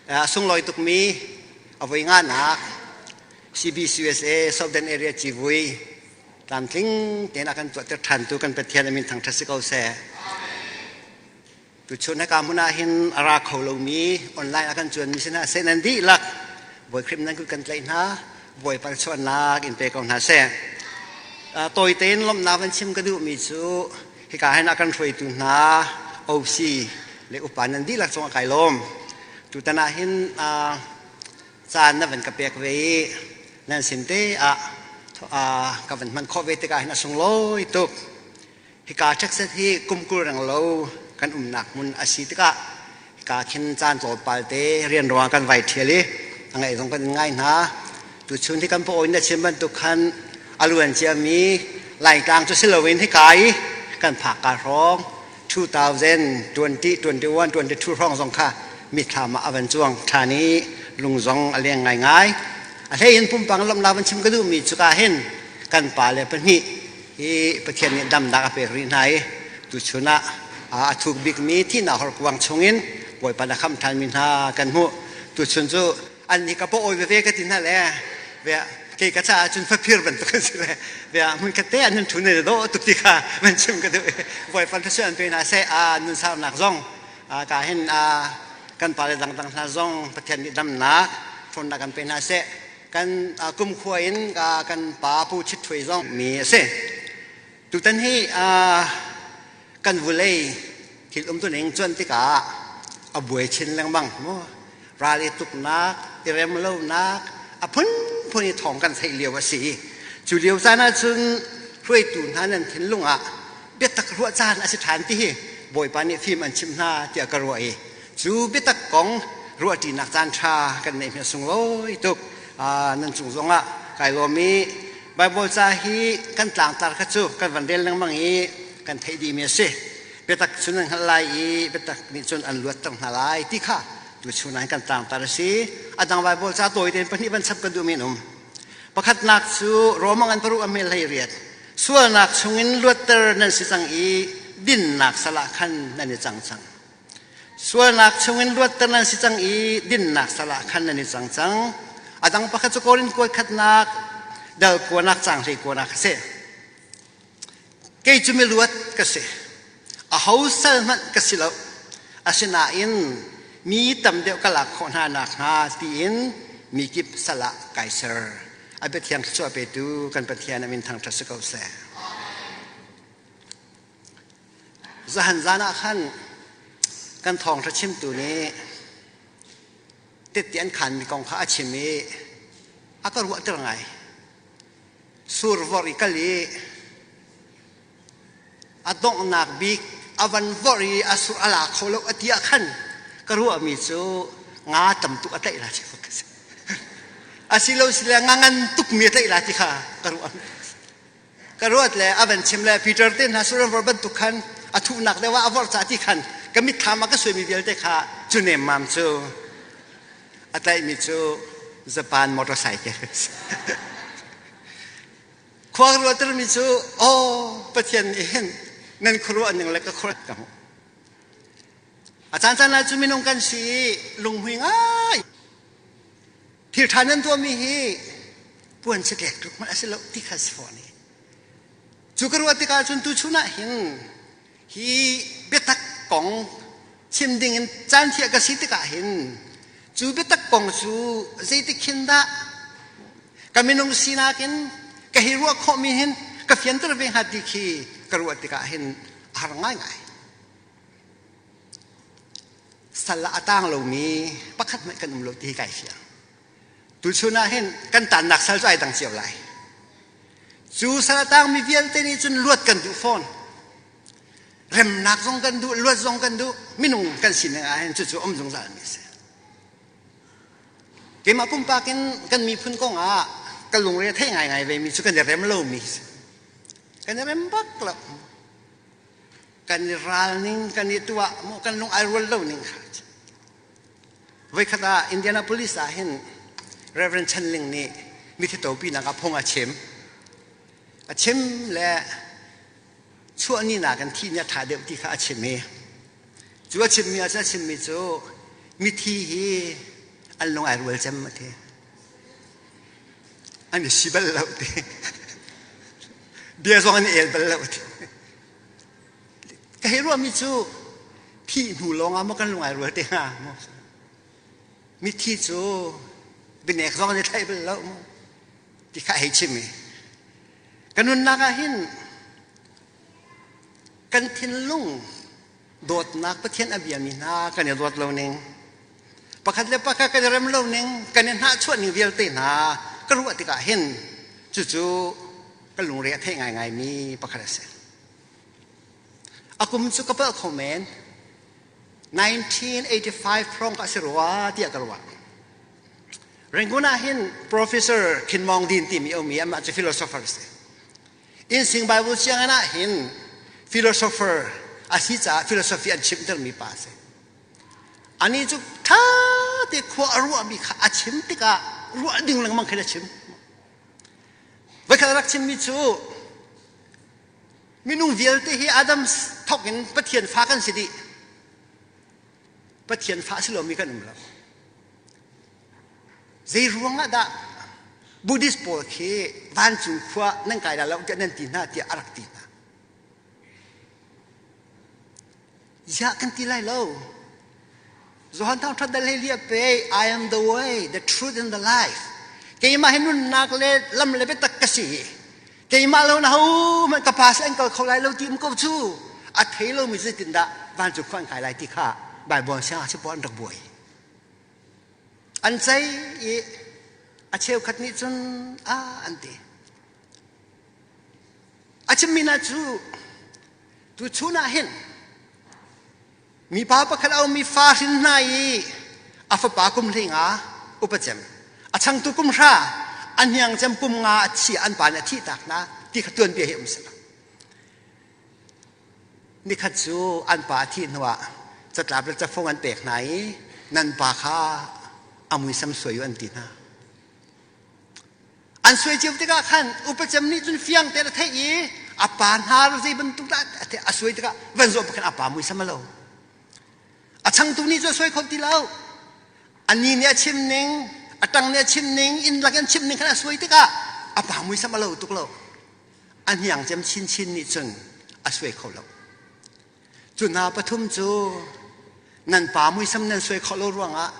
A sunglawi tukmi a voi nganak CBCUSA Southern Area Civui tlamtling tein a kan tuahter ṭhantu kan Pathian a min thangṭhat si ko seh. Tuchun hika hmun ah hin a ra kho lomi online a kan cuanmi sinah seh nan dihlak Bawi Khrih nan kut kan tlaih hna Bawipa chuannak in pe ko hna seh. Tawi tein lawmhnak van chim ka duhmi cu hika hin a kan hruaitu hna OC le upa nan dihlak cungah kai lawm. Tutan ah hin caan na van ka pek ve i nan sin te ah ka van hman khawh ve tikah hin a sunglawi tuk. Hika Texas hi kum 20 reng lo kan umnak hmun a si tikah hika khin caan tlawmpal te rian ruangah kan vai ṭhial i a ngaih zong kan in ngai hna. Tuchun hi kan pa in na chim bantuk khan a luan ciami Laitlang cu si loin hika i kan phak ka hrawng 2020, 21, 22 hrawng zong kha mitthlam ah a van cuang ṭhan i lung zong a leng ngaingai. A hlei in pumpang lawmhnak van chim ka duhmi cu ka hin kan pa le pahnih hi Pathian nih damnak a pek rih hna i tuchun ah a thuk bikmi thihnak horkuang chungin Bawipa na khamh ṭhanmi hna kan hmuh. Tuchun cu an nih ka paw veve ka ti hna le ve kei ka caah cun faphir bantuk an si le ve hmun khat te an nun thu ne do tuk ti kha van chim ka duh Bawipa thluachuah an pe hna seh a nun saunak zong ka hin kan pale dangdang hna zong Pathian nih damnak ṭhawnnak kan pe hna seh kan kumkhua in kan pa Pu Chit Htwe zong mi a si. Tutan hi kan vulei thil umtuning cuan tikah a buai chin lengmang mu ral i tuknak i rem lonak a phunphun i thawng kan theih lio a si cu lio caan ah cun hruaitu hna nan thinlung ah biatak ruah caan a si ṭhan ti hi Bawipa nih fim an chimh hna tiah ka ruah i cu biatak kong ruahṭinak caan ṭha kan neih hme sunglawi tuk nan cung zongah kai lawm i Baibal ca hi kan tlangtar kha cu kan van rel lengmang i kan theih dihmi a si. Biatak cu nan hngalh lai i biatak nih cun an luatter hna lai ti kha tuchun ah kan tlangtar a si. A dang Baibal ca tawi tein pahnih van chap kan duhmi an um. Pakhatnak cu Roma ngan paruk a hmel hlei riat. Sualnak chungin luatter nan si cang i dinnak sal ah khan nan i cang cang. Sualnak chungin luatter nan si cang i dinnak sal ah khan nan i cang cang. A dang pakhat cu Korin kuat khatnak dal kuanak cang hlei kuanak a si. Kei cu miluat ka si. Aho sal hmanh ka si lo. Asinain mi tam deuh ka lak khawh hna nakhnga tiin mi kip sal ah kai ser. A biathiang thluachuah petu kan Pathian a min thangṭhat si ko seh. Zahan zan ah khan kan thawngṭha chimtu nih tette an khanmi kong kha a chim i a ka ruahter ngai. Sur vor i kal i a donghnak bik a van vorh i a sur a la kho lo a ti ah khan ka ruahmi cu nga tam tuk a tlaih la ti ka si. Asilo sile nga ngan tukmi a tlaih la ti kha ka ruah. Ka ruat le a van chim le Peter te hna suran vor bantuk khan a thuhnak deuh ah a vorh ca ti khan ka mitthlam ah ka suaimi vialte kha cu nemmam cu a tlaihmi cu Japan motorcycle khua ka ruahtermi cu aw Pathian nih hin nan khuaruah ning le ka khuaruah ka hmuh a caan caan ah cu minung kan si i lunghmui ngai Thil ṭha nan tuahmi hi puan satlek tluk hmanh a si lo ti kha si fawn i cu ka ruah tikah cun tuchun ah hin hi biatak kong chim ding in caan thiah ka si tikah hin cu biatak kong cu zeitik khin dah ka minung sinak in ka hi ruah khawhmi hin ka fianter ve hnga ti khi ka ruah tikah hin a har ngaingai. Sal ah a tang lomi pakhat hmanh kan um lo ti hi kai fiang. Tuchun ah hin kan tannak sal cu ai dang cio lai. Cu sal a tangmi vialte nih cun luat kan duh fawn. Remnak zong kan duh, luat zong kan duh. Minung kan sining ah hin cucu um zungzal mi a si. Keimah pumpak in kan miphun kong ah ka lungre a thei ngaingai ve mi cu kan i rem lomi si. Kan i rem bak lo. Kan i ral ning kan i tuah maw kan lung ai rual lo ning kha voikhat ah Indianapolis ah hin Reverend Chan Ling nih mithi topi nak ah phung a chim a chim le chuah ni nak in thi ni a tha deuh ti kha a chim i cu a chimmi ah cun a chimmi cu mithi hi. An lung ai rual cem a ti. An i si bal lo ti. Bia zong an i el bal lo ti. Ka hei ruahmi cu thih hnu lawng ah maw kan lung ai rual te hnga maw? Mithi cu bianek zong an i thlaih bal lo maw? Ti kha hei chim i ka nunnak ah hin kan thinlung dawtnak Pathian a biami hna kan i dawt lo ning pakhat le pakhat kan i rem lo ning kan i hnahchuah ning vialte hna ka ruah tikah hin cucu ka lungre a theih ngaingaimi pakhat a si. A kum cu ka palh kho men 1985 hrawng ka si rua tiah ka ruah. Rangoon ah hin Professor Khin Mong Din timi a um i amah cu philosopher a si. Innsing Bible sianginn ah hin philosopher a si caah philosophy an chimtermi pa a si. Anih cu ṭha te khua a ruahmi kha a chim tikah ruah ding lengmang khin a chim. Voikhat a rak chimmi cu minung vialte hi Adam thawk in Pathian fa kan si dih. Pathian fa a si lomi kan um lo. Zei ruang ah dah Buddhist pawl khi vancung khua nan kai lai lo tiah nan ti hna tiah a rak ti hna. Ziah kan ti lai lo. Johan Thangṭhat dal hei liah pe I am the way, the truth and the life. Keimah hi nunnak le lam le biatak ka si. Keimah lo na ho hmanh ka pa an kal kho lai lo ti um ko cu. A thei lomi zeitindah vancung khua an kai lai ti kha Bible siang si an rak buai. An cei i a cheukhat nih cun a an ti. A chimmi hna cu tuchun ah hin mipa pakhat a ummi fa hrin hna i a fapa kum hlinga upa cem a changtu kum hra a hniang cem kum nga a thi an pa nih a thih tak hna ti kha tuanbia hi um si Nikhat cu an pa a thih hnuah catlap le cafung an pek hna i nan pa kha a muisam suai u an ti hna. An suai cio tikah khan upacem nih cun fiang tein a theih i a pa hna zei bantuk dah a suai tikah van zawh khan a pa muisam a lo. A changtu nih cun a suai kho ti lo. A ni nih a chim ning, a tang nih a chim ning, inn lak in chim ning khan a suai tikah a pa muisam a lo tuk lo. A hniang cem chinchin nih cun a suai kho lo. Cu hna pathum cu nan pa muisam nan suai khawh lo ruangah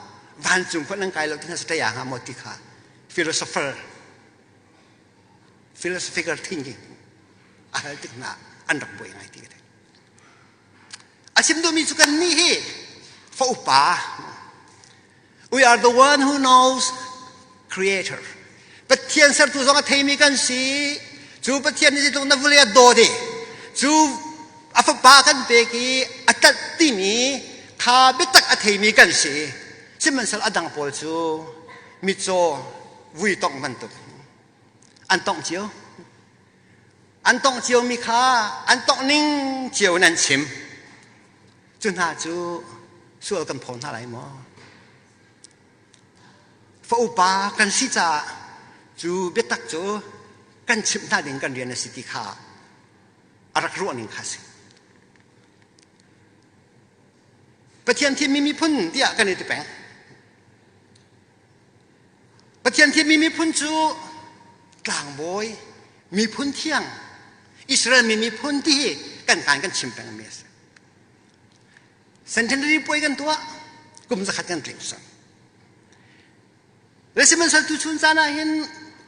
vancung khua nan kai lo ti hna sa ṭai hnga maw ti kha philosopher philosophical thinking a hal tik hna an rak buai ngai ti ka thei. A chim duhmi cu kan nih hi fa upa We are the one who knows creator. Pathian sertu zong a theimi kan si. Cu Pathian nih zeitluk na vawlei a dawt i cu a fapa kan pek i a tlanh timi kha biatak a theimi kan si. Sihmanhsehlaw a dang pawl cu mitcaw vui tongh bantuk an tongh cio. An tongh ciomi kha an tongh ning cio in an chim. Cu hna cu sual kan phaw hna lai maw? Fa upa kan si caah cu biatak cu kan chimh hna ding kan rian a si ti kha a rak ruah ning kha a si. Pathian thimmi miphun tiah kan i ti peng. Pathian thimmi miphun cu tlangbawi, miphun thiang, Israel mi miphun ti hi kan kaan kan chim pengmi a si. Centenary puai kan tuah, kum zakhat kan tling sang. Le sihmanhsehlaw tuchun caan ah hin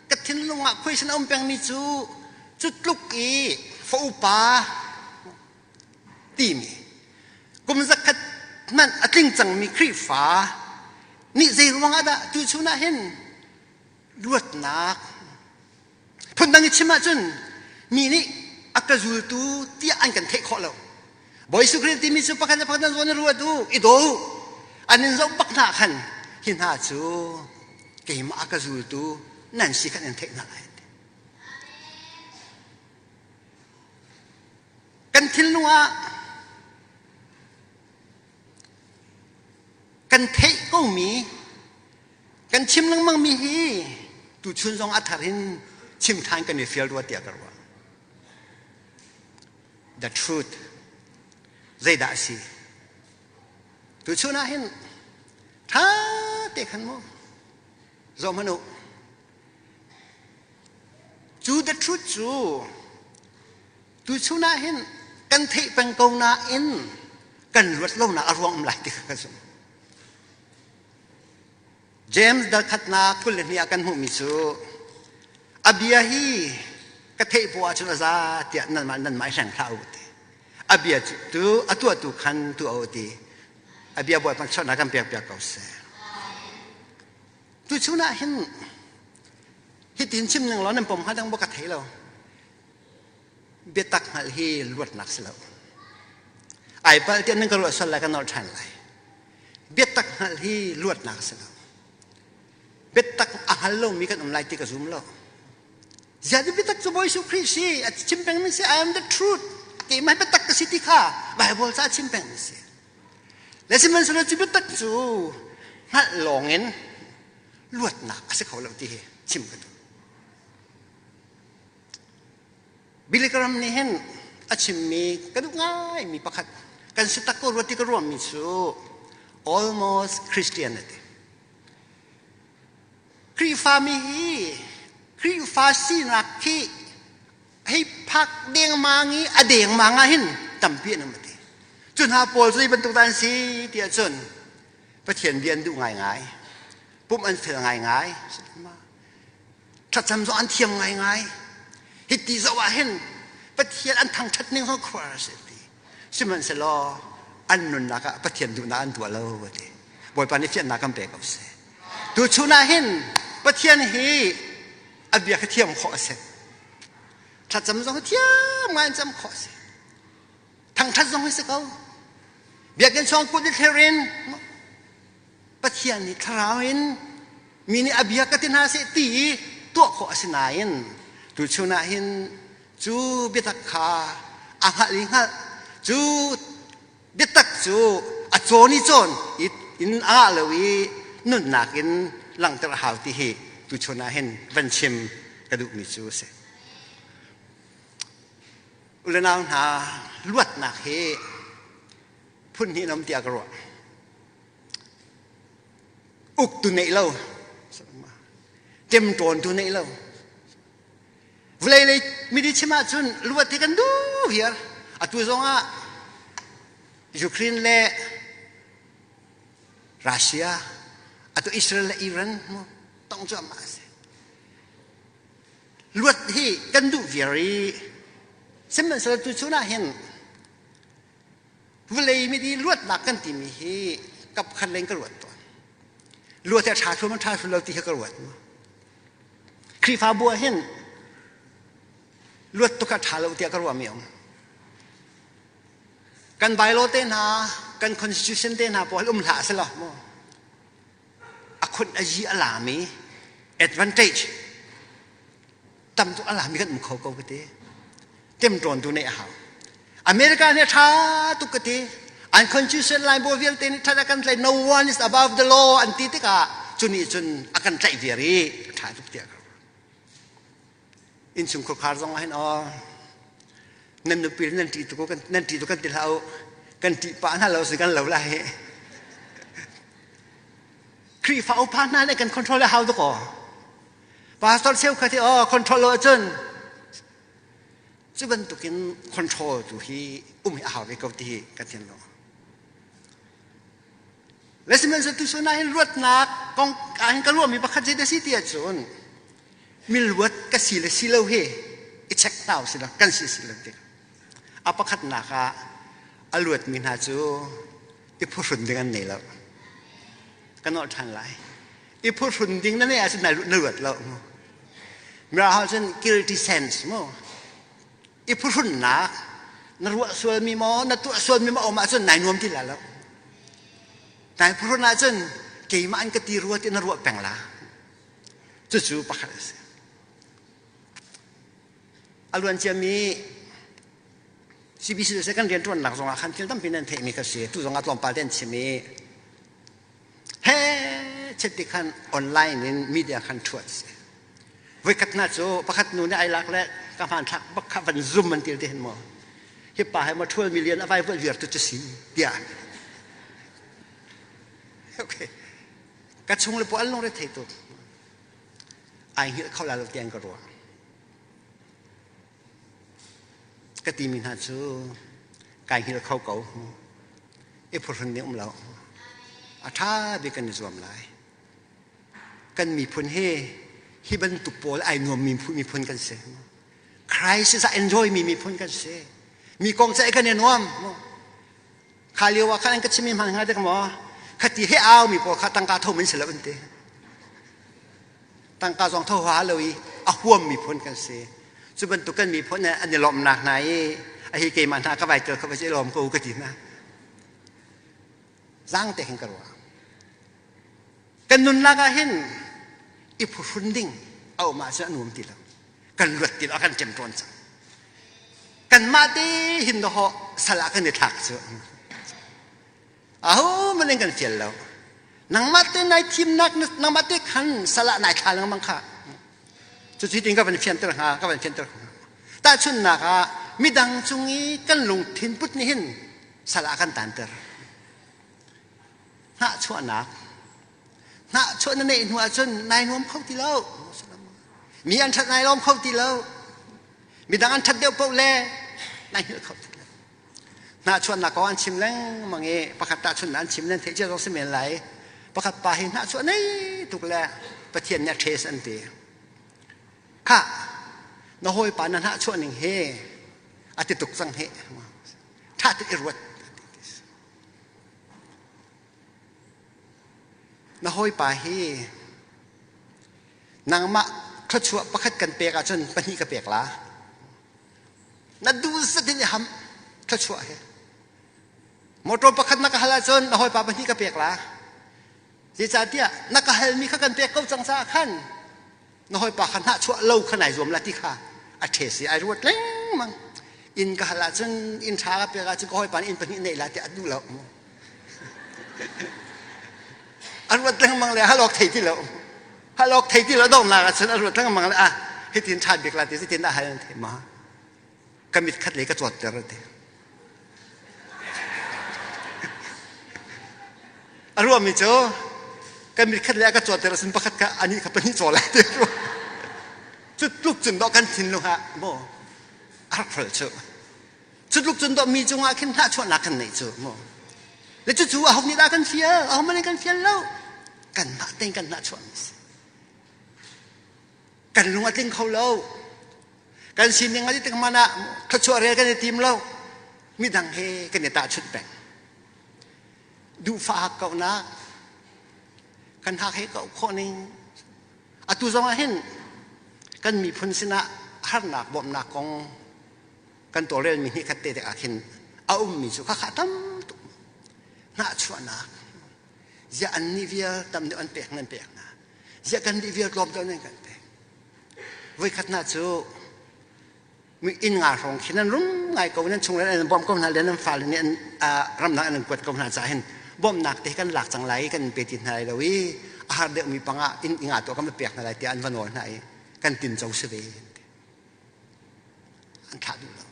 ka thinlung ah question a um pengmi cu cu tluk i fa upa timi kum zakhat hmanh a tling cangmi Khrihfa nih zei ruang ah dah tuchun ah hin luatnak phundang i chim ahcun mi nih a ka zultu tiah an kan theih khawh lo. Bawi Jesuh Khrih timi cu pakhat le pakhat nan zawn i ruat u, i daw u. An in zoh bak hna khan hi hna cu keimah a ka zultu nan si khan an theih hna lai. Kan thinlung ah kan theih komi kan chim lengmangmi hi tuchun zong a thar in chim ṭhan kan i fial rua tiah ka ruah. The truth zeidah a si? Tuchun ah hin ṭha te khan mu. Zoh hmanh u. Cu the truth cu tuchun ah hin kan theih peng ko nain kan luat lonak a ruang um lai ti kha ka zumh. James dal khatnak 22 ah kan hmuhmi cu a bia hi ka theih poah ahcun a za tiah nanmah nanmah i hleng hlah u ti. A bia tu a tuahtu khan tuah u ti. A bia Bawipa chawhnak kan pek piak ko seh. Tuchun ah hin hitin chim ning law nan pom hnga dang bo ka thei lo. Biatak hngalh hi luatnak si lo. Ai palh tiah nan ka ruah sual lai ka nolh ṭhan lai. Biatak hngalh hi luatnak si lo. Biatak a hngal lomi kan um lai ti ka zum lo. Ziah biatak cu Bawi Jesuh Khrih si, a chim pengmi si, I am the truth. Keimah biatak ka si ti kha Bible ca a chim pengmi si. Le sihmanhsehlaw cu biatak cu hngalh lawngin luatnak a si kho lo ti hi chim ka duh. Billy Graham nih hin a chimmi ka duh ngaimi pakhat kan si tak ko rua ti ka ruahmi cu almost Christianity. Khrihfami hi Khrihfa sinak khi hei phak dengmang i a dengmang ah hin tampi an um a ti. Cu hna pawl cu zei bantuk dah an si ti ahcun Pathian bia an duh ngaingai, pumh an fel ngaingai, thlacam zong an thiam ngaingai. Hiti zoh ah hin Pathian an thangṭhat ning zong khuar a si ti. Sihmanhsehlaw an nunnak ah Pathian duhnak an tuah lo a ti. Bawipa nih fiannak kan pe ko seh. Tuchun ah hin Pathian hi a bia kha thiam khawh a si. Thlacam zong thiam ngai in cam khawh a si. Thangṭhat zong hi si ko. Biakinn chung kut i thler in Pathian nih thlarau in mi nih a bia ka ti hna seh ti i tuah khawh a si nain tuchun ah hin cu biatak kha a hngalh i hngalh cu biatak cu a cawn i cawn in a ngah lo i nunnak in langhter a hau ti hi tuchun ah hin van chim ka duhmi cu a si. U le nau hna luatnak hi phun hnih in um tiah ka ruah. Uktu neih lo, ṭemṭawntu neih lo. Vawlei lei midi chim ahcun luat hi kan duh hiar. Atu zongah Ukraine le Russia, atu Israel le Iran mu tong cuahmah a si. Luat hi kan duh viar i sihmanhsehlaw tu chun ah hin Vawlei midi luatnak kan timi hi kapkhat leng ka ruat tawn. Luat hi a ṭha thlu ma ṭha thlu lo ti hi ka ruat. Khrihfabu ah hin luat tuk a ṭha lo tiah ka ruahmi a um. Kan bylaw te hna, kan constitution te hna pawl um hlah selaw maw a khun a yi a lami advantage tam tuk a lami kan um kho ko ka ti. Temṭawn tu neih a hau. America nih a ṭha tuk ka ti. An constitution line bawl vialte nih ṭhat a kan tlaih. No one is above the law an ti tikah cu nih cun a kan tlaih viar i a ṭha tuk tiah ka ruah. Innchungkhar khar zong ah hin aw nan nupi nan ṭih tuk nan ṭih tuk kan ti hlah u. Kan ṭih pah hna lo si kan lo lai. Khrihfa upa hna nih kan control a hau tuk aw. Pastor cheukhat hi aw control lo ahcun cu bantukin control tu hi um hi a hau ve ko ti hi kan thiam lo. Le sihmanhsehlaw tu sun ah hin luatnak kong ah hin ka ruahmi pakhat zei dah si ti ahcun mi luat ka si le si lo hi i check hna usih law kan si si lo ti. A pakhatnak ah a luatmi hna cu i phuhrun ding an nei lo. Ka nolh ṭhan lai. I phuhrun ding na neih ahcun na luat lo mu. Mirang cun guilty sense mu. I phuhrunnak na ruah sualmi maw na tuah sualmi maw um ahcun nai nuam ti la lo. Nai phuhrun ahcun keimah an ka ti rua ti na ruah peng la. Cucu pakhat a si. A luan ciami CBC kan rianṭuannak zongah khan thil tampi nan theihmi ka si. Tu zongah tlawmpal te an chim i he chet ti khan online in media khan ṭhuat si. Voikhat hna cu pakhat nu nih ai lak le ka hmanthlak bak kha van zoom an til te hin maw. Hi pa he maw 12 million a vai vual viar tu cu si tiah. Okay. Ka chung le pawl an lungre thei tuk. Ai hngilh kho la lo tiang ka ruah. Ka timi hna cu kai hngilh kho ko. I phuhrun nih um lo. A ṭha bik kan i zuam lai. Kan miphun hi hi bantuk pawl ai nuammi miphun kan si. Crisis a enjoy mi miphun kan si. Mi kong ceih kan i nuam. Kha lio ah khan an ka chimmi hmang hnga dek maw? Khati he au mi pawl kha tangka tho min si lo an ti. Tangka zong tho ha lo i a huam miphun kan si. Cu bantuk kan miphun an i lawmhnak hna i a hi keimah hna ka vai tel kho va si lawm ko ka ti hna. Zang te hin ka ruah. Kan nunnak ah hin i phuhrun ding a um ahcun a nuam ti lo. Kan luat ti lo, a kan ṭemṭawn cang. Kanmah te hin dawhawh sal ah kan i thlak cu. Ahohmanh in kan fial lo. Nangmah te nai thimnak, nangmah te khan sal ah nai thla lengmang kha. Cucu tin ka van fianter hnga, ka van fianter hnga. Tahchunhnak ah midang cung i kan lungthin put nih hin sal ah kan tanter. Hnahchuahnak. Hnahchuah na neih hnu ahcun nai nuam kho ti lo. Mi an ṭhat nai lawm kho ti lo. Midang an ṭhat deuh paoh le nai hngilh kho ti lo. Hnahchuahnak kong an chim lengmang i pakhat tahchunhnak an chim nan theih cia zong si men lai. Pakhat pa hi hnahchuah nei tuk le Pathian nih a ṭhes an ti. Khah, na hawipa na hnahchuah ning hi a ti tuk cang hih. Ṭha tuk i ruat. Na hawipa hi nangmah thluachuah pakhat kan pek ahcun pahnih ka pek la. Na duh zat in i ham thluachuah hi. Motor pakhat na ka hal ahcun na hawipa pahnih ka pek la. Zeicahtiah na ka halmi kha kan pek ko cang caah khan na hawipa kha hnahchuah lo kha nai zuam la ti kha a ṭhes i ai ruat lengmang. Inn ka hal ahcun inn ṭha ka pek ahcun ka hawipa nih inn pahnih neih la tiah a duh lo. A ruat lengmang le hal awk thei ti lo. Hal awk thei ti lo donghnak ahcun a ruat lengmang le ah hitin ṭha bik la ti zeitin dah hal an thei ma? Ka mit khat lei ka cawtter a ti. A ruahmi cu kan mit khat le a ka cawtter ahcun pakhat kha anih kha pahnih caw lai ti a ruah. Cu tluk cun dawh kan thinlung ah maw a rak hrol cu. Cu tluk cun dawh mi cungah khin hnahchuahnak kan neih cu maw. Le cucu aho nih dah kan fial? Aho man in kan fial lo. Kanmah tein kan hnahchuahmi si. Kan lung a tling kho lo. Kan sining a tik hmanh ah thluachuah rel kan i tim lo. Midang he kan i tahchunh peng. Duhfah hakkauhnak kan hak he kauh khawh ning. Atu zong ah hin kan miphun sinah harnak bawmhnak kong kan tawlrelmi hnih khat te ah khin a ummi cu khakha tam tuk hnahchuahnak ziah an nih vial tam deuh an pek nan pek hna ziah kan nih vial tlawm deuh nan kan pek Voikhat hna cu mi inn nga hrawng khi nan rum ngai ko nan chung an bawmh ko hna le nan fale nih an ramdang an kuat ko hna caah hin bawmhnak te kan lak cang lai kan pe ti hna lai lo i a har deuhmi pangah inn nga tuah kan va pek hna lai tiah an va nawl hna i kan tin co si ve an thlah duh lo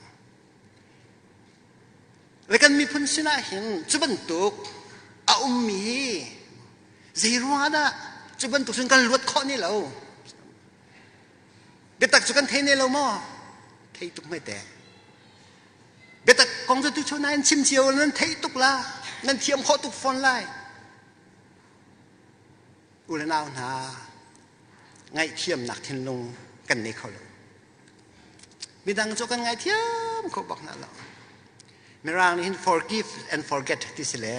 le kan miphun sinah hin cu bantuk a ummi hi zei ruangah dah cu bantuk cun kan luat khawh ni lo biatak cu kan thei ne lo maw thei tuk mai te biatak kong cu tuchun ah in chim cio nan thei tuk la nan thiam khawh tuk fawn lai u le nau hna ngaihthiamnak thinlung kan nei kho lo Midang cu kan ngaithiam kho bak hna lo. Mirang nih hin forgive and forget ti si le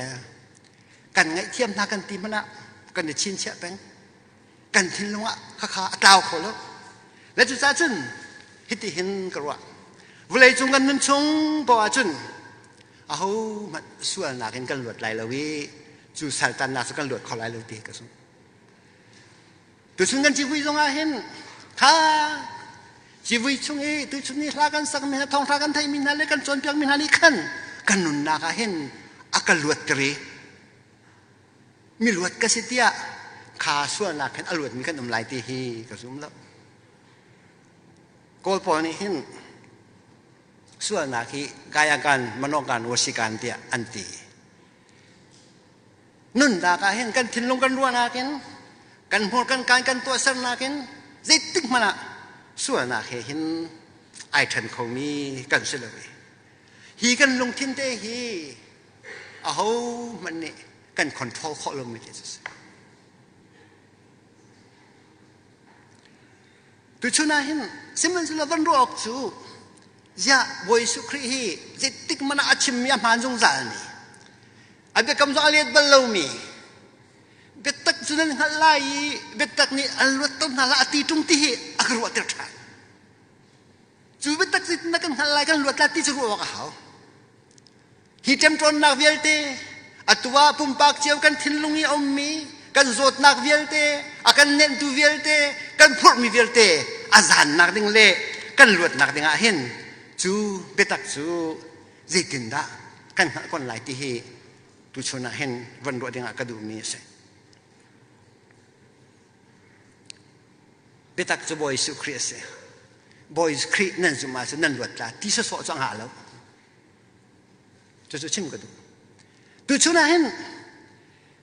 kan ngaihthiam hna kan ti hmanh ah kan i chinchiah peng. Kan thinlung ah khakha a tlau kho lo. Le cucaah cun hiti hin ka ruah. Vawlei cung kan nun chung poah ahcun aho hmanh sualnak in kan luat lai lo i cu saltannak cu kan luat kho lai lo ti ka zumh. Tuchun kan civui zong ah hin kha civui chung i tuchun ni hla kan sakmi hna thawngtha kan theihmi hna le kan cawnpiakmi hna nih khan kan nunnak ah hin a ka luatter i mi luat ka si tiah kha sualnak hin a luatmi kan um lai ti hi ka zum lo. Kawl pawl nih hin sualnak hi gayagan manogan wasikan tiah an ti. Nunnak ah hin kan thinlung kan ruahnak in kan hmur kan kaan kan tuahsernak in zeitik hmanh ah sualnak he hin ai ṭhen khomi kan si lo i hi kan lungthin te hi aho hmanh nih kan control khawh lomi te cu si. Tuchun ah hin sihmanhsehlaw van ruah awk cu ziah Bawi Jesuh Khrih hi zeitik hmanh ah a chimmi a hmaan zungzal mi a biakam zong a let bal lomi biatak cu nan hngalh lai i biatak nih an luatter hna lai a ti ṭung ti hi a ka ruahter ṭhan. Cu biatak zeitindah kan hngalh lai kan luat lai ti cu ruah awk a hau. Hi ṭemṭawnnak vialte atu ah pumpak cio kan thinlung i a ummi kan zawtnak vialte a kan nenhtu vialte kan phurhmi vialte a zaannak ding le kan luatnak ding ah hin cu biatak cu zeitindah kan hngalh kon lai ti hi tuchun ah hin van ruah ding ah ka duhmi a si. Biatak cu Bawi Jesuh Khrih a si. Bawi Khrih nan zumh ahcun nan luat la ti sawsawh cu a ngah lo. Cucu chim ka duh. Tuchun ah hin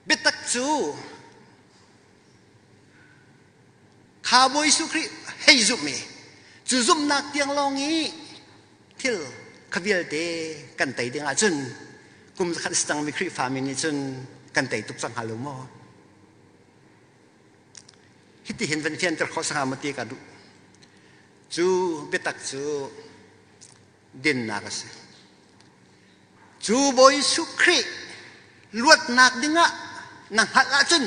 biatak cu kha Bawi Jesuh Khrih hei zumh i cu zumhnak tiang lawng i thil kha vialte kan tei ding ahcun kum zakhat a si cangmi Khrihfami nih cun kan tei tuk cang hnga lo maw? Hitihin van fianter khawh sangha maw ti ka duh. Cu biatak cu dinnak a si. Cu Bawi Jesuh Khrih luatnak dingah na hngalh ahcun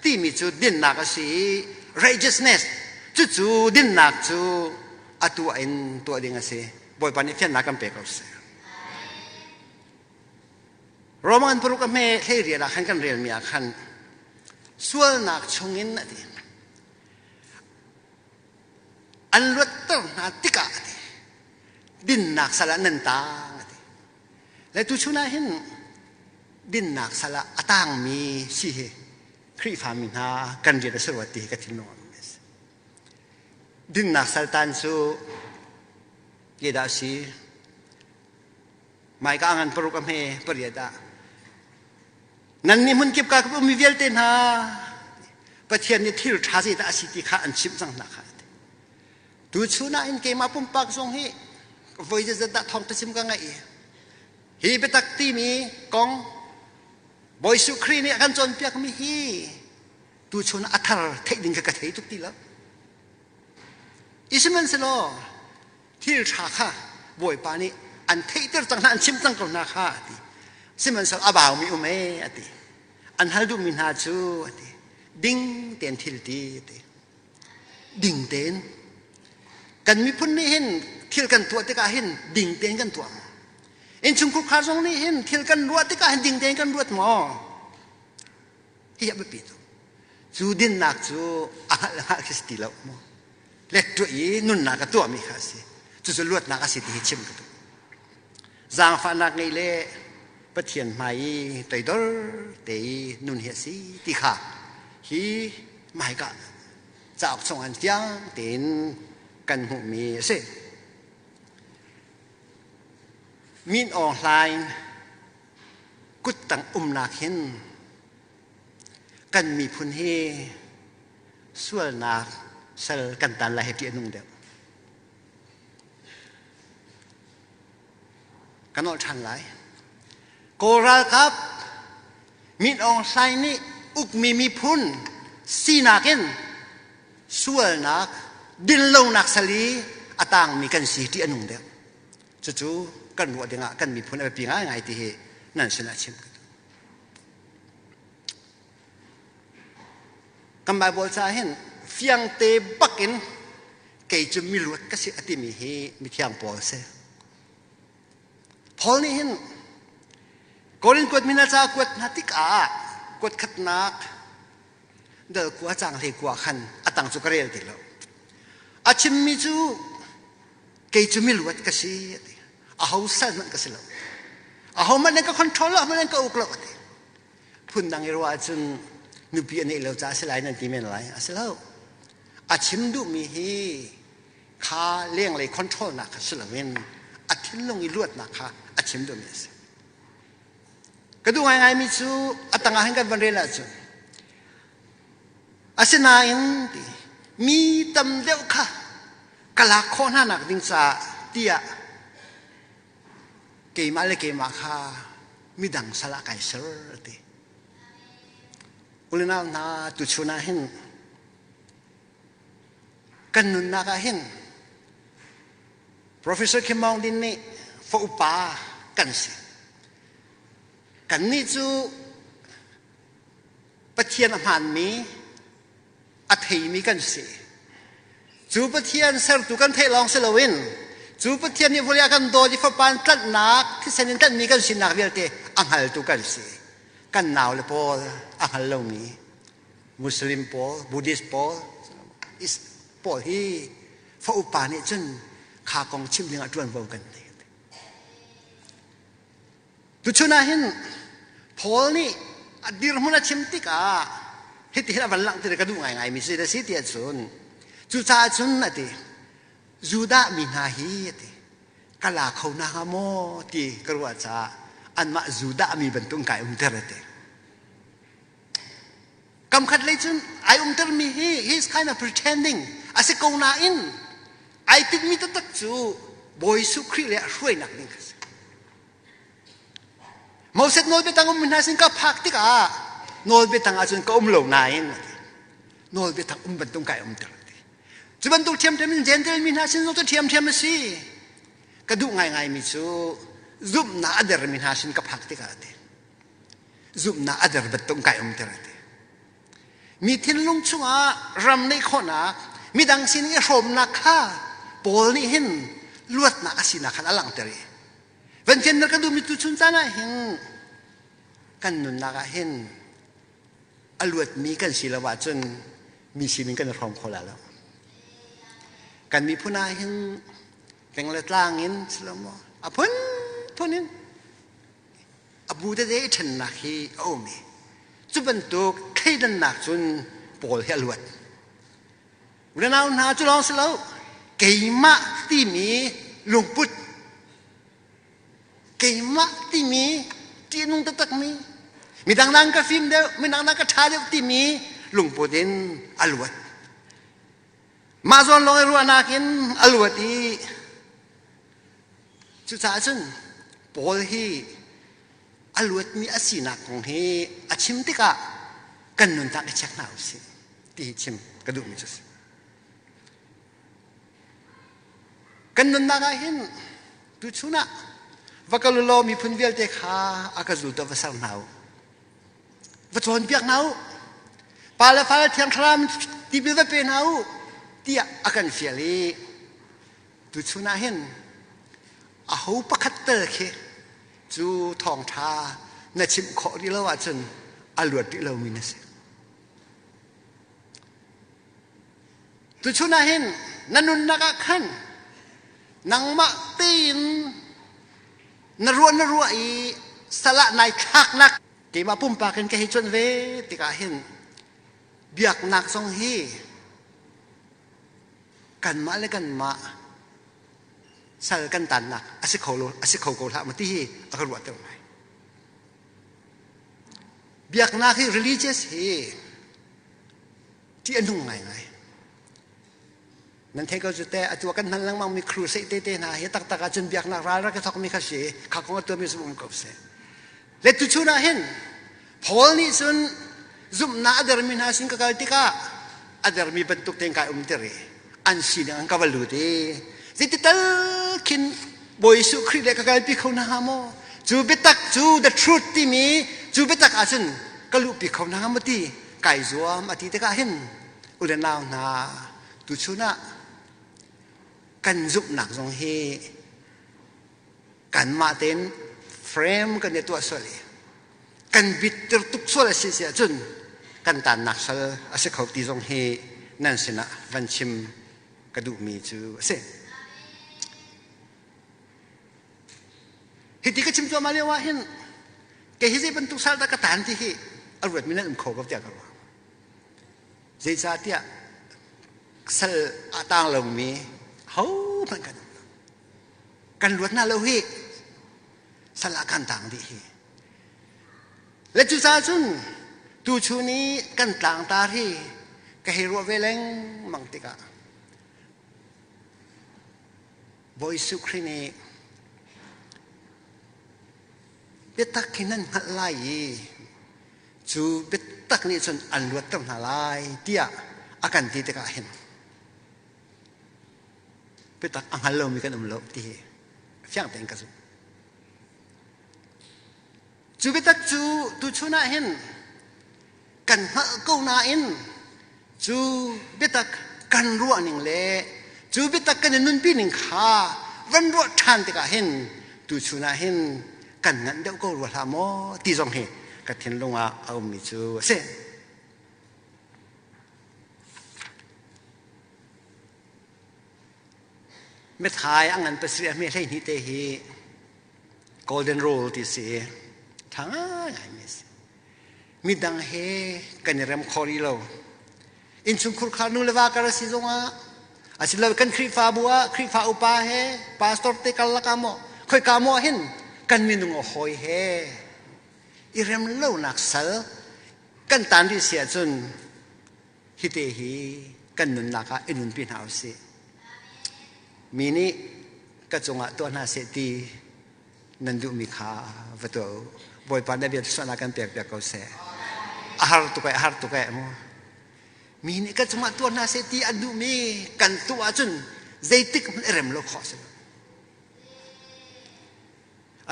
timi cu dinnak a si i righteousness cucu dinnak cu a tuah in tuah ding a si. Bawipa nih fiannak kan pe ko seh. Roman paruk a hme hlei rial ah khan kan relmi ah khan sualnak chungin a ti. An luatter hna tikah a ti. Dinnak sal ah nan tang a ti. Le tuchun ah hin dinnak sal ah a tangmi si hi Khrihfami hna kan rian a si rua ti hi ka thinlung ah a si. Dinnak saltan cu dah a si? Maika ngan paruk a hme pariat ah nan nih hmunkip ka ummi vialte hna Pathian nih thil ṭha zeidah a si ti kha an chimh cang hna kha tuchun ah hin keimah pumpak zong hi voi zeizat dah thawngṭha chim ka ngaih i hi biatak timi kong Bawi Jesuh Khrih nih a kan cawnpiakmi hi tuchun a thar theih ding kha ka thei tuk ti lo. Sihmanhsehlaw thil ṭha kha Bawipa nih an theihter cang hna an chimh cang ko hna kha a ti. Sihmanhsehlaw a baumi um ee a ti. An hal duhmi hna cu a ti. Ding tein thil ti a ti. Ding tein kan miphun nih hin thil kan tuah tikah hin ding tein kan tuah maw? Innchungkhar khar zong nih hin thil kan ruah tikah hin ding tein kan ruat maw? Hi a biapi tuk. Cu dinnak cu a hngalh le hngalh khi si ti lo maw? Let tuah i nunnak a tuahmi kha a si. Cucu luatnak a si ti hi chim ka duh. Zaangfahnak ngeih le Pathian hmai i toidor te i nun hi a si ti kha hi hmaika cauk chung an fiang tein kan hmuhmi a si. Min Aung Hlaing kuttang umnak hin kan miphun hi sualnak sal kan tan lai hi ṭih a nung deuh. Kan nolh ṭhan lai. Kawl ralkap Min Aung Hlaing nih ukmi miphun sinak in sualnak dinlonak sal i a tangmi kan si ṭih a nung deuh. Cucu kan ruah dingah kan miphun a biapi ngaingai ti hi nan sinah chim ka duh. Kan Baibal ca hin fiangte bakin kei cu miluat ka si a timi hi mithiang Paul a si. Paul nih hin Korin kuat mina ca kuat hna tikah kuat khatnak dal kua cang hlei kua khan a tang cu ka rel ti lo. A chimmi cu kei cu miluat ka si a ti. Aho sal hmanh ka si lo. Aho hmanh nan ka control lo, aho hmanh nan ka uk lo a ti. Phundang i ruah ahcun nupi a neih lo caah a si lai nan ti men lai. A si lo. A chim duhmi hi kha lenglei control nak kha si loin a thinlung i luatnak kha a chim duhmi a si. Ka Ka duh ngaingaimi cu a tangah hin kan van rel ahcun asinain ti mi tam deuh kha ka lak khawh hna nak ding caah tiah keimah le keimah kha midang sal ah kai ser a ti. Ulenau hna tuchun ah hin kan nunnak ah hin Professor Kim Maung Din nih fa upa kan si. Kannih cu Pathian a hmaanmi a theimi kan si. Cu Pathian sertu kan theih lawng si loin cu Pathian nih vawlei a kan dawt i Fapa in tlanhnak thisen in tlanhmi kan sinak vialte a hngaltu kan si. Kan nau le pawl a hngal lomi Muslim pawl, Buddhist pawl, is pawl hi fa upa nih cun kha kong chim dingah ṭuanvo kan nei. Tuchun ah hin Paul nih a dirhmun a chim tikah hiti hin a van langhter ka duh ngaingai mi si si ti ahcun cucaah cun a ti Judah mi hna hi a ti ka la kho na hnga maw ti ka ruah caah anmah Judah mi bantuk kai umter a ti. Kamkhat lei cun ai umtermi hi he is kind of pretending a si ko nain ai tinhmi taktak cu Bawi Jesuh Khrih le a hruainak ding kha si. Moses nawlbiatang ummi hna sin ka phak tikah nawlbiatang ahcun ka um lo nain nawlbiatang um bantuk kai umter ti. Cu bantuk ṭhiamṭhiam in Gentile mi hna sin zong cu ṭhiamṭhiam a si. Ka duh ngaingaimi cu zumhnak a dermi hna sin ka phak tikah ti. Zumhnak a der bantuk kai umter ti. Mi thinlung chungah ram neih khawhnak, midang sin i hrawmnak kha Paul nih hin luatnak a sinak khan a langhter i van fianter ka duhmi tu chun caan ah hin kan nunnak ah hin a luatmi kan si lo ahcun mi sining kan i hrawm kho lai lo. Kan miphun ah hin peng le tlang in si lo maw a phunphun in a bu tete i ṭhennak hi a um i cu bantuk thleidannak cun Paul hi a luat. Unau hna cu lawng si lo keimah timi lungput keimah timi ṭihnung taktakmi midang nang ka fim deuh midang nang ka ṭha deuh timi lungput in a luat. Mah zawn lawng i ruahnak in a luat i Cucaah cun Paul hi a luatmi a sinak kong hi a chim tikah kan nunnak i check hna usih ti hi chim ka duhmi cu a si. Kan nunnak ah hin tuchun ah va kal u law miphun vialte kha a ka zultu va ser hna u. Va cawnpiak hna u. Pa le fa le Thiang Thlarau tipil va pe hna u tiah a kan fial i Tuchun ah hin aho pakhat tal khi cu thawngṭha na chimh khawh rih lo ahcun a luat rih lomi na si. Tuchun ah hin na nunnak ah khan nangmah tein na ruah na ruah i salah nai thlaknak keimah pumpak in ka hei cuanh ve tikah hin biaknak zong hi kanmah le kanmah sal kan tannak a si kho lo a si kho ko hlah maw ti hi a ka ruahter ngai. Biaknak hi religious hi ṭih a nung ngaingai. Nan thei ko cu te atu kan hman lengmang mi crusade te te hna hi taktak ahcun biaknak ral rak i thawkmi kha si kha kong a tuahmi zumh um ko seh. Le tuchun ah hin Paul nih cun zumhnak a dermi hna sin ka kal tikah a dermi bantuk tein kai umter i an sining an ka va lut i zeiti tal khin Bawi Jesuh Khrih le ka kalpi kho hna hnga maw? Cu biatak cu the truth timi cu biatak ahcun ka luhpi kho hna hnga maw ti kai zuam a ti tikah hin u le nau hna tuchun ah kan zumhnak zong hi kanmah tein frame kan i tuah sual i kan bitter tuk sual a si si ahcun kan tannak sal a si kho ti zong hi nan sinah van chim ka duhmi cu a si. Hiti ka chim cuahmah lio ah hin kei hi zei bantuk sal dah ka tan ti hi a ruatmi nan um kho ko tiah ka ruah. Zeicahtiah sal a tang lomi hohmanh kan um lo. Kan luat hna lo hi sal ah kan tang dih hi. Le cucaah cun tuchun i kan tlangtar hi ka hei ruah ve lengmang tikah Bawi Jesuh Khrih nih biatak hi nan hngalh lai i cu biatak nih cun an luatter hna lai tiah a kan ti tikah hin biatak a hngal lomi kan um lo ti hi fiang tein ka zumh. Cu biatak cu tuchun ah hin kan hngalh ko nain cu biatak kan ruah ning le cu biatak kan i nunpi ning kha van ruah ṭhan tikah hin tuchun ah hin kan nganh deuh ko rua hlah maw ti zong hi ka thinlung ah a ummi cu a si. Mithai a ngan pasarih a hme 12 te hi golden rule ti si i ṭha ngaingai mi a si. Midang he kan i rem kho rih lo. Innchungkhur khar nu le va kar a si zongah asilo kan Khrihfabu ah Khrihfa upa he pastor te kal lakah maw khoika maw hin kan minung a hawi he i rem lonak sal kan tan rih si ahcun hite hi kan nunnak ah i nunpi hna usih. Mi nih ka cungah tuah hna seh ti nan duhmi kha va tuah u. Bawipa na bia thluachuahnak kan pek piak ko seh. A har tuk ai, a har tuk ai mu. Mi nih ka cungah tuah hna seh ti an duhmi kan tuah ahcun zeitik hmanh i rem lo khawh a si lo.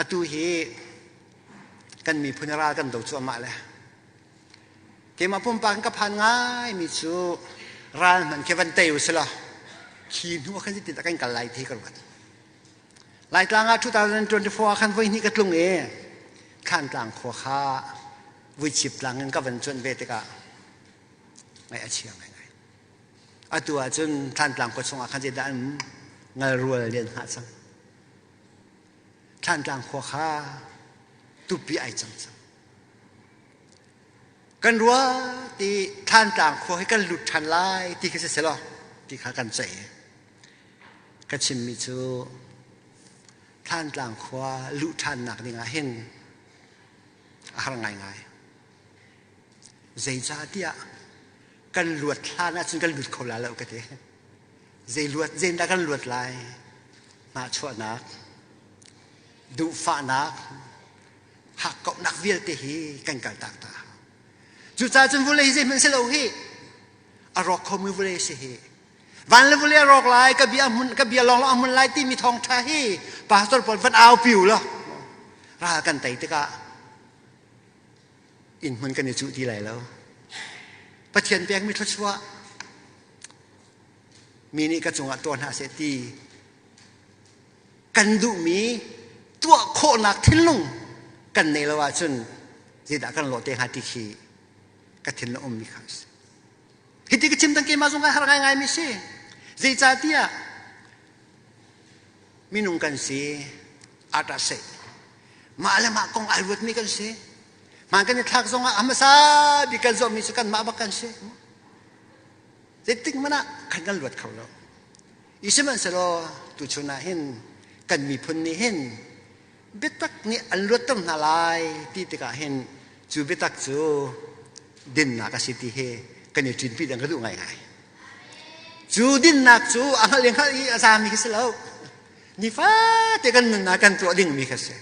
Atu hi kan miphun ral kan do cuahmah le keimah pumpak in ka phan ngaimi cu ral hmanh khi van tei u sila khi hnu ah khan zeitin dah kan kal lai ti ka ruat. Laitlang ah 2024 ah khan voi hnih ka tlung i Thlantlang khua kha vuichip tlang in ka van cuanh ve tikah ngaih a chia ngaingai. Atu ahcun Thlantlang khua chungah khan zeidah an ngal rual lian hngah cang. Thlantlang khua kha tupi ai cang cang. Kan ruah ti Thlantlang khua hi kan lut ṭhan lai ti khi si selaw ti kha kan ceih. Ka chimmi cu Thlantlang khua luh ṭhannak ding ah hin a har ngaingai. Zeicahtiah kan luat hlan ahcun kan lut kho la lo ka ti. Zei luat zeidah kan luat lai? Hnahchuahnak, duhfahnak, hakkauhnak vialte hi kan kaltak ta. Cucaah cun vulei hi zeihmanh si lo hi. A rawk khomi vulei si hi. Van le vulei a rawk lai, ka bia hmun ka bia lawng lawng a hmun lai timi thawngṭha hi pastor pawl van au piu law ral kan tei tikah inn hmun kan i cuh ti lai lo. Pathian pekmi thluachuah mi nih ka cungah tuah hna seh ti kan duhmi tuah khawhnak thinlung kan nei lo ahcun zeidah kan lawh te hnga ti khi ka thinlung ummi kha a si. Hiti ka chim tang keimah zong kai har ngaingai mi si. Zeicahtiah minung kan si ata seh mah le mah kong ai ruatmi kan si. Hmaan kan i thlak zong ah a hmasa bik kan zawhmi cu kanmah bak kan si. Zeitik hmanh ah khan kan luat kho lo. I sihmanhsehlaw tuchun ah hin kan miphun nih hin biatak nih an luatter hna lai ti tikah hin cu biatak cu dinnak a si ti hi kan i ṭinpi ding ka duh ngaingai. Cu dinnak cu a hngalh i hngalh i a zami khi si lo. Nifate kan nunnak kan tuah dingmi kha si.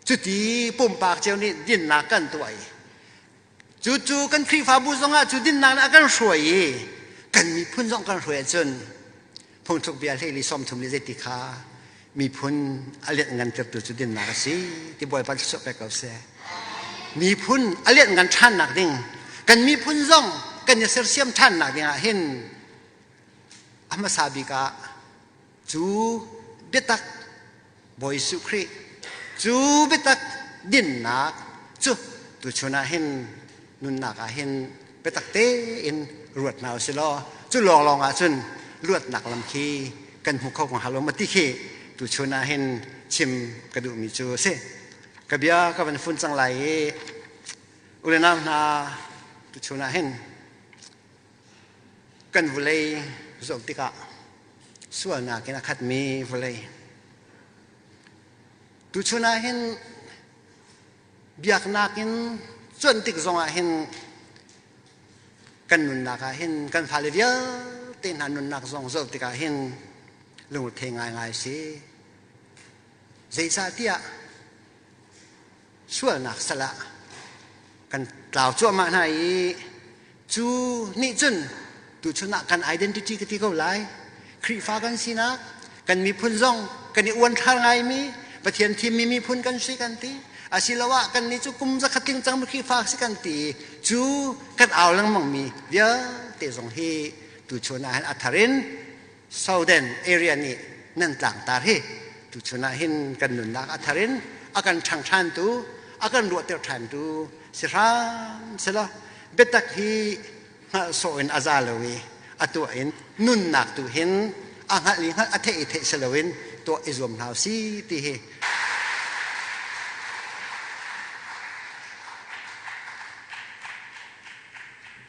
Cuti pumpak cio nih dinnak kan tuah i Cucu kan Khrihfabu zongah cu dinnak nih a kan hruai i kan miphun zong kan hruai ahcun phungthluk bia hlei li 30 li zeiti kha miphun a lianhngan tirtu cu dinnak a si ti Bawipa thluachuah pek ko seh. Miphun a lianhngan ṭhannak ding kan miphun zong kan i sersiam ṭhannak ding ah hin a hmasa bik ah cu biatak Bawi Jesuh Khrih cu biatak dinnak cu tuchun ah hin nunnak ah hin biatak tein ruat hna usih law cu lawnglawng ah cun luatnak lam khi kan hmu kho ko hnga lo maw ti khi tuchun ah hin chim ka duhmi cu a si. Ka bia ka van fun cang lai i u le nau hna tuchun ah hin Kan vawlei zoh tikah sualnak in a khatmi vawlei. Tuchun ah hin Biaknak in cuanh tik zongah hin kan nunnak ah hin kan fale vialte hna nunnak zong zoh tikah hin lungre ngaingai si. Zeicahtiah sualnak sal ah kan tlau cuahmah hna i cu nih cun tuchun ah kan identity ka ti ko lai, Khrihfa kan sinak, kan miphun zong kan i uanthlar ngaimi Pathian thimmi miphun kan si kan ti, asiloah kan nih cu kum zakhat tling cang Khrihfa si kan ti, cu kan au lengmang mi vialte zong hi tuchun ah hin a thar in Southern area nih nan tlangtar hi tuchun ah hin kan nunnak a thar in a kan ṭhang ṭhantu, a kan ruahter ṭhantu si hram selaw biatak hi hngalh sawh in a za lo i a tuah in nunnak tu hin a hngalh i hngalh, a theih i theih si loin tuah i zuam hna si ti hi.